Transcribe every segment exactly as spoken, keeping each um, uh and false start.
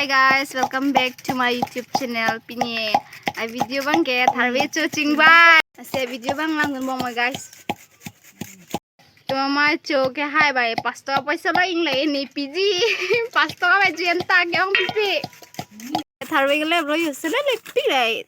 Guys, welcome back to my YouTube channel. Pini a video abang ke tharve cho chingbai. Ase video abang langdun bom guys. Mama cho ke hai bai, pasto paisa la ing le ni piji. Pasto bai jen ta ke ong piji. Tharve ke le bro, yo sele le pi bai.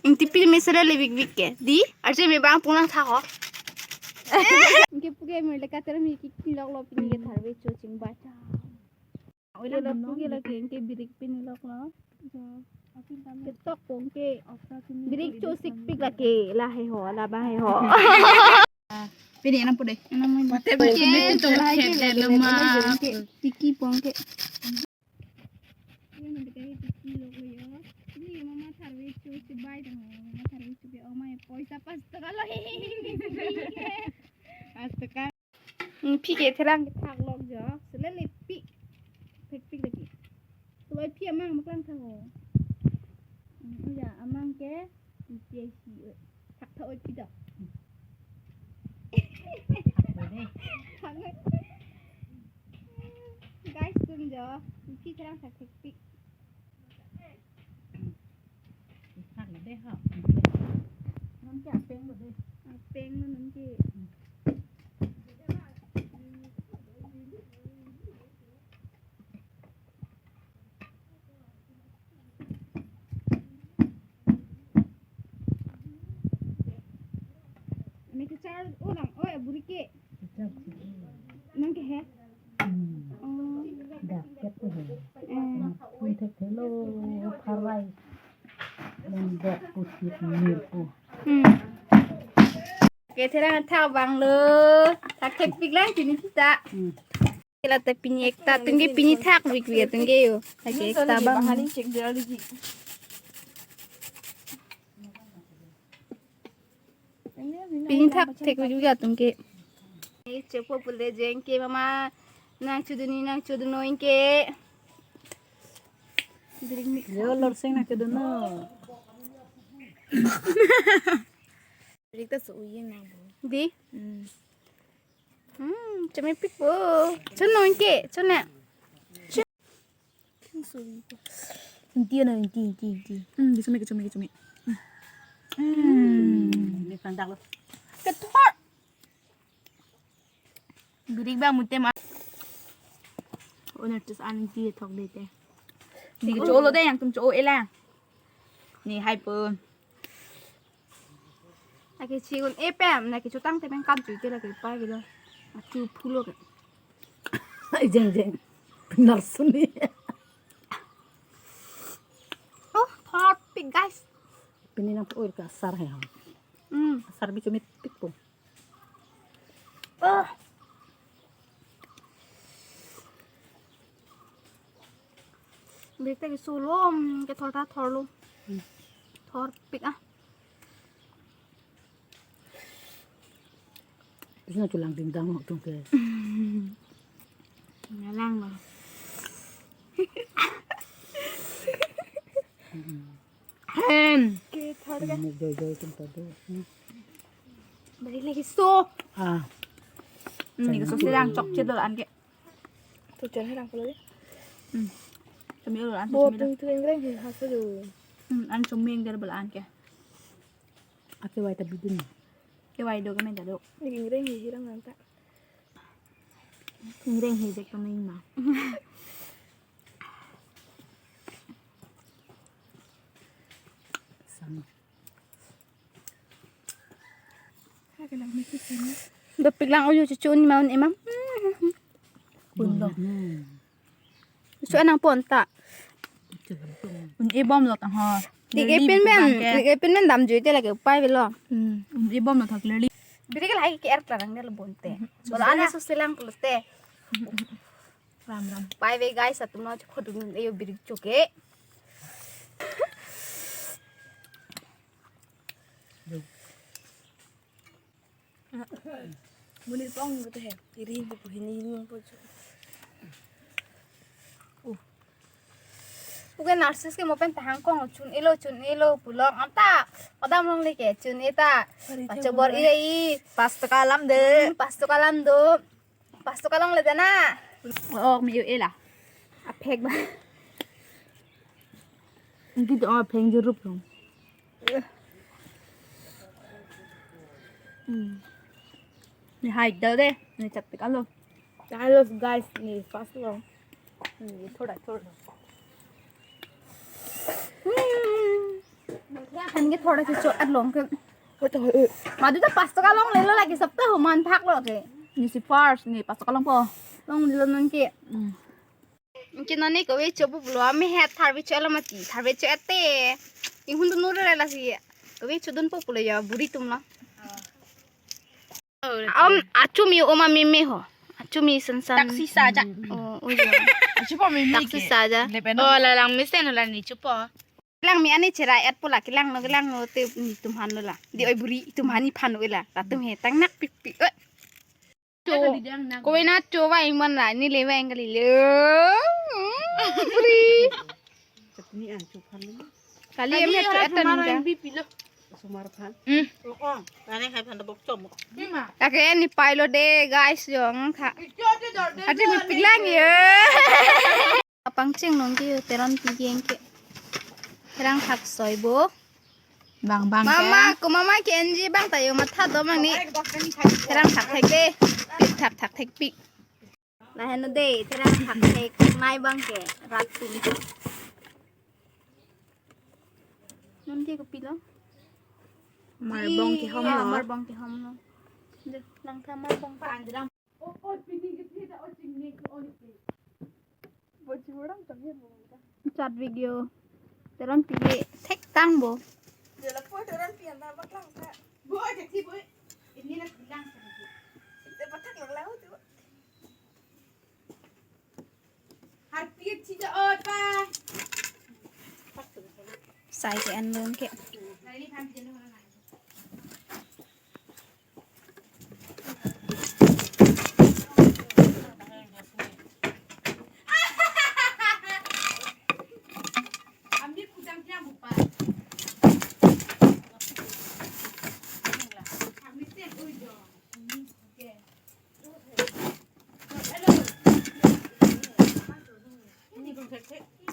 Ing tipi me sele le bik bik ke. Di, arje me bang pulang tha ho. Ing ke puke me le kater me ki kilok lo pini ke tharve cho chingbai. Oi le lo puke lake ing ke birik pini lok lo. Ketok pong ke. Birik cho sik pik lake la he ho, la ba he ho. Pini enam puluh deh. Enam puluh. Mate pini pini tu kede lemak. Tiki pong ke. Ini mama tharve cho chingbai dong. Mama tharve cho ke omai poisa pas taka lo. Pas taka. Hmm, phi ke therang ke thak lok jo. Sele le pi. Thek pi lagi. Tuai phi amang maklang tha ho. Hmm, ya amang ke. Pi si. Thak tha oi phi do. Thak oi. Guys, tun jo. Phi therang thak thek pi. Thak le de ha. Non ke apeng lo de. Apeng lo non ke. Ini kechar orang, oh ya burike. Nang ke he? Hmm. Oh. Dak ket ko he. Eh. Pun thek thelo pharai. Nang dak pusit mir ko. Hmm. Ke therang thak abang lo. Thak thek pik lang pini kita. Hmm. Kela ta pini ekta atum ke pini thak bik bik atum ke yo. Lake ekta abang. Pini thak thek bik bik atum ke. Eh, chepo pule jeng ke mama nang chodun ni nang chodun noi ke. Yo lor seng nang chodun no. Birik ta so uye nang bo. Di? Hmm. Hmm, chome pik bo. Chon noi ke, chon na. Inti na, inti, inti, inti. Hmm, di chome ke, chome ke, chome. Hmm. Ini pandak lo. Kethor. Birik ba mute ma. Owner tus an inti thok de te. Ni cho lo de yang tum cho e la. Ni hai po. Lake chi un-e pem, lake chotang te pen kam chu te lake pai bilo. Achu phulo ke. Jeng jeng. Nar suni. Oh, thor pik guys. Pini nang oil ka asar hai ham. Hmm. Asar bi chomit pik po. Ah. Birik ta ke solo, mm, kethor ta thor lo. Hmm. Thor pik ah. Isna chulang ding dang ho tung ke. Ngalang lo. Hmm. Hem. Ke thor ke. Ini joy joy tum ta do. Hmm. Beri lagi so. Ah. Hmm, ini ke so sedang chok cedol an ke. Tu chen herang pula deh. Hmm. Choming lo an, bo choming lo. Tung tung reng hi hasu do. Hmm, an choming der bel an ke. Ake wai ta bidin. Ke wai do ke men ta do. Ini reng hi hirang nanta. Ini reng hi dek ta main ma. Sama. Dopik lang uyu chuchun maun emam. Pun lo. Chuchun nang pon ta. Un-e bom lo tang ho. Tik epin ben, tik epin ben damjui te lake pai velo. Hmm. Un-e bom lo thak lerli. Birik lahai ke er tlarang ne lo bonte. Bola ana susilang pulote. Ram ram. Bye bye guys, atum lo chodun ayo birik choke. Monit pong gitu he. Iri bu hini hini po chu. Uh. Puke nurses ke mo pen tahang kong chun-e lo chun-e lo pulong anta odam longle ke chun-e ta. Pachobor i i. Pas taka lam de. Hmm, pas taka lam do. Pas taka longle de na. Oh, mi u e la. Aphek ba. Hindi to, ah, pheng jurup long. Hmm. Ni hai dal de, ni chaptik alo. Chalo guys, ni fast long. Ni thoda thoda. Hmm. Kan ke thoda si cho at long ke. Hoy, hoy, hoy. Madu ta pas taka longlelo lagi, sabta human phak lo ke. Ni si first, ni pas taka longpo. Longlelo non ke. Hmm. Anke non ne kove cho pu pulo, amehet tharve cho lo mati, tharve cho ete. Inghun dun nure lasi. Kove chodunpo pulo ya, buri atum lo. Om, achumi oma meme ho. Achumi sansan. Taksi saja. Oh, oh ya. Achupo meme. Taksi ke saja. Lepen. Oh, la langmesen la ni chupo. Langme ani chera et pu la, kelangno, kelangno te netum aphan lo la. Di oi buri, netum aphan nephan lo la. Latum he tang nak pikpik. Eh. Cho. Kove na cho vang man la, neli vang kali lo. Hmm, buri. Chutney an cho aphan lo. Kali em cho eta ningka. Sumar aphan. Hmm. Oh, oh. Kani hai aphan ta bok chom. Lake nepei lo de, guys, jong tha. Ati mepik lang ye. Apang cheng nong ke yo Teronpi ke anke. Therang thak soi bo. Bang bang ke. Mama, ko mama ke N G bang ta yo matha do mang ni. Therang thak thek de. Pik thak thak thek pik. Lahenlo de, therang thak thek nai bang ke. Rat tum. Non ke kopilo? Marbong kehom lo. Marbong kehom lo. De, nang tha marbong pa. Chat video. Teronpi ke thek tang bo. Sai ke an long ke.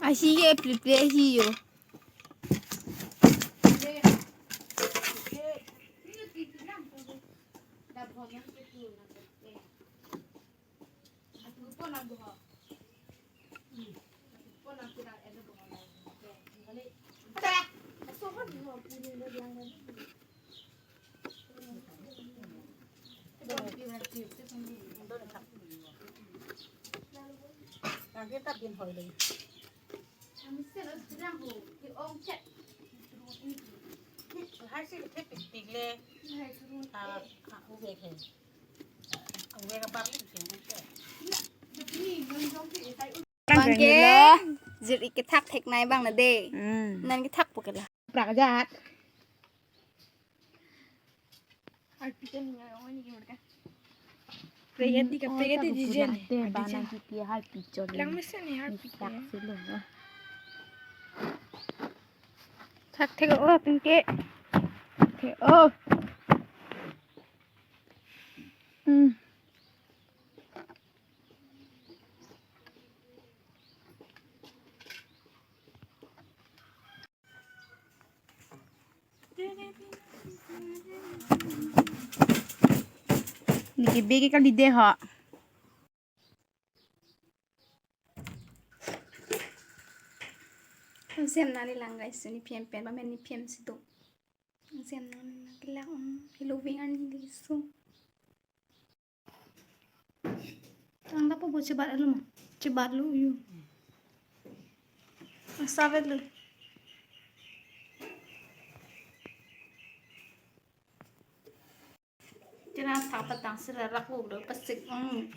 Ahi ye ple ple ahi yo. Bang ke, jir ik kethak thek nai bang na de. Hmm. Nan kethak po ke la. Prak jat. Harpic ni ya, ini gimana kan? Pregeti ka, pregeti jijen. Te bana kiti harpic chole. Langmesen ni harpic. Sak silo na. Thak thek o, pinke. Thek o. Hmm. Niki begi kali de ho. Sem nani lang guys, nephem pen, ba men nephem si do. Sem nani lang kelak, um, hello, wing an ni so. Tang lapu bo chebat alo ma. Chebat lo yo. Savet lo. Chena sa patang sira rak lo do pasik. Mm.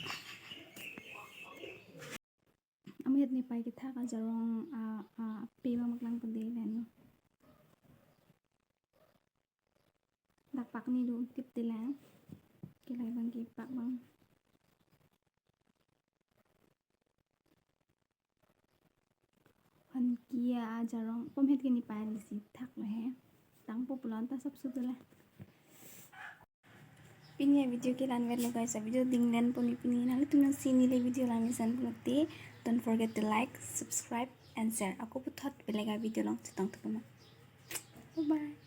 Amet nepei kethak ajarong a, a, pe ma maklang pade leno. Dak pak ni do tip te lang. Kelai bang ke pak bang. Ankia ajarong pomhet ke nepei si thak lo he. Tang po pulo anta sab sudu la. Pini a video ke la-an vet lo guys, a video dinglen po ni pini. Nanglitum nangsi neli video langmesen pulote, don't forget to like, subscribe, and share. Ako puthot belega video along chetong tupo ma. Bye bye.